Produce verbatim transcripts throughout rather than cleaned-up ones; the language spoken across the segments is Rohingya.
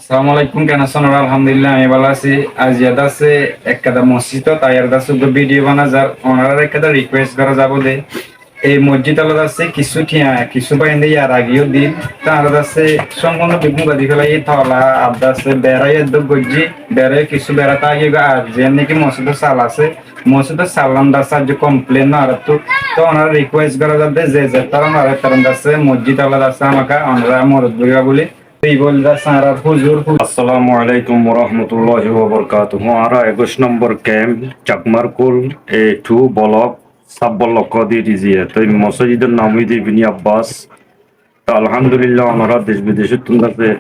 Assalamu alaikum, ken asón? Alhamdulillah, ami bála así. Aijja de asé ekkán mosjidot aiyóre de asé uggwá video bana zar, onoráre ekkán request gora zaibo de. Ei mosjid ola de asé kissú thiañ, kissú báinde yar ageyó dil. Te añára de asé sómpunno beggún badi félaiyi, tola ar de asé bera eddo goijjí, bera kissú bera táigiyoi, ar ziyán niki mosjidor sal asé, mosjidor sallán de asé aijja complain no ar tú. Te onoráre request gora zar de, ze ze toron ar toron de asé mosjid ola de asé hámaka onorá modot goriba buli. Te ibá de asé añárar huzur, huzur. Assalamu alaikum warahmatullahi wabarakatuhu. Añára ekuic nombor camp, Chakmar Kul, A two block, Sabbor lokko di riziya. Te mosjidor nam óilde Ibni Abbas. Te alhamdulillah, onorá dec bidecóttun de asé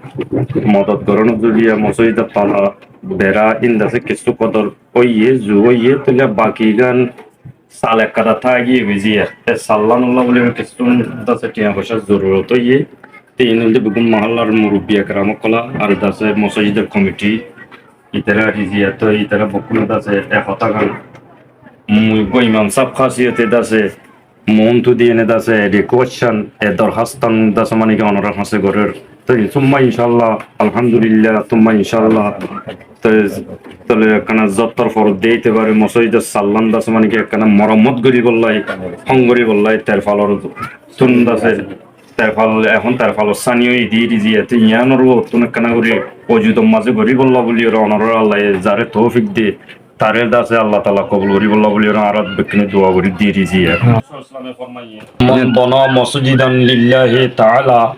modot gorónor zoriya mosjidor tola bera in de asé kissú kodor óiye, zu óiye, tóile bakigán sal ekkán táigiyoi ziya. Te sallán olla buli kissú de asé thiañ foicár zorurot óiye. Te iín óilde beggún mohollar murubbi ekram ókkol ar de asé mosjidor komiti, itará riziya, te itará beggúne de asé e hotágan mui uggwá imam sáb hásiyóte de asé muúntu diyéne de asé request an, e dorhastán de asé mani ki onorár hañsé gorér. Te summa inshallah, alhamdulillah, summa inshallah. Te, tóile ekkána zottor forot de ite fare mosjidor sallán de asé mani ki ekkána morammot goribolla, hóng goribolla, terfalor tun de asé, terfal, ehón terfalor sáni óiye de riziya. Te yiánor uottún ekkána gori ojudor mazé goribolla buli ar onorár Allaye zaré toufik de, taré de asé Allah taala kobul goribolla buli ar añára bekkúne dua gori de riziya. من بنى مسجدا لله تعالى,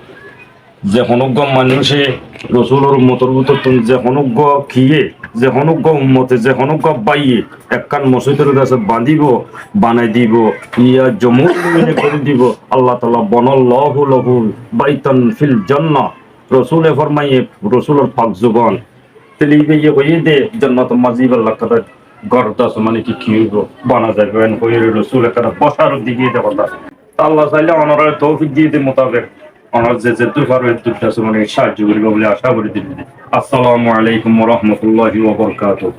ze honó uggwá manúice Rosulor ummotor bútottun ze honó uggwá kiyé, ze honó uggwá ummote, ze honó uggwá báiye ekkán mosjidor de asé bañdíbo, banai dibo, ya jomur gorí dibo, Allah taala بنى الله له بيتا في الجنة. Rosule formaiye, Rosulor pak zuban. Tóile ibá ye hoiyé de jonnotor mazé ibár lakkada gór de asé mani ki ki óibo, bana zaibo, en hoiyóre Rosule ekkán bosharot diyé de hotá. Te Allah sailé onoráre toufik diyé de mutabek onorá ze zeddúr faro eddúr de asé mani sahájjo goriba buli acá gori dil de. Assalamu alaikum warahmatullahi wabarakatuhu.